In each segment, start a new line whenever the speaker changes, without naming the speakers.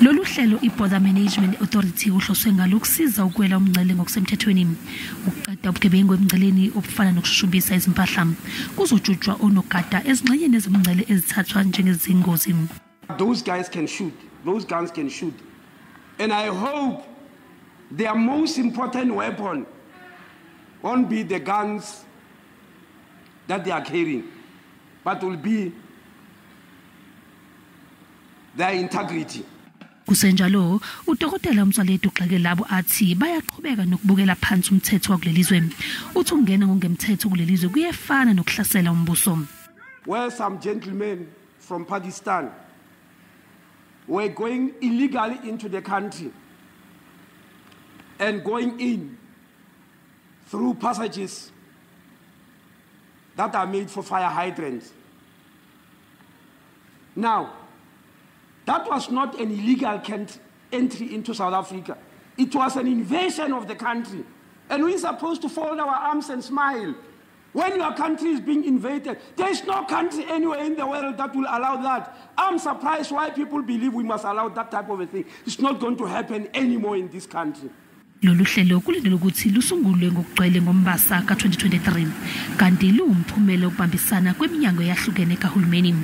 Lolu hlelo i-Border Management Authority uhloswe ngalo ukusiza ukwela umngcele ngokusemthethweni, ukuqeda ubugebengu emngceleni obufana nokushushumbisa izimpahla. Kuzojutshwa onogada ezingxenyeni ezomngcele ezithathwa njengezingozi.
Those guys can shoot. Those guns can shoot. And I hope their most important weapon won't be the guns that they are carrying, but will be their integrity.
Kusenjalo, udokotela uMotsoaledi ugxeke labo athi bayaqhubeka nokubukela phansi umthetho wakulelizwe. Uthi ukungena ngokungemthetho kulelizwe kuyefana nokuhlasela umbuso.
Where some gentlemen from Pakistan were going illegally into the country and going in through passages that are made for fire hydrants. Now, that was not an illegal entry into South Africa. It was an invasion of the country. And we're supposed to fold our arms and smile. When your country is being invaded, there is no country anywhere in the world that will allow that. I'm surprised why people believe we must allow that type of a thing. It's not going to happen anymore in this country.
Lolu hlelo kulindelwe ukuthi lusungulwe ngokugcwele ngoMbasa ka-2023, kanti luwumphumela wokubambisana kweminyango eyahlukene kahulumeni.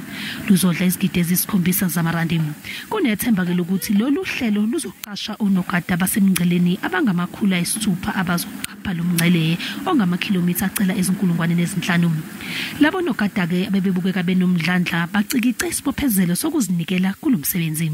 Luzodla izigidi eziyisikhombisa zamarandi. Kunethemba-ke lokuthi lolu hlelo luzoqasha onogada basemngceleni abangama-600 abazoqapha lo mngcele ongamakhilomitha acela 5,000. Labo nogada-ke abebebukeka benomdlandla bacikice isibophezelo sokuzinikela kulo msebenzi.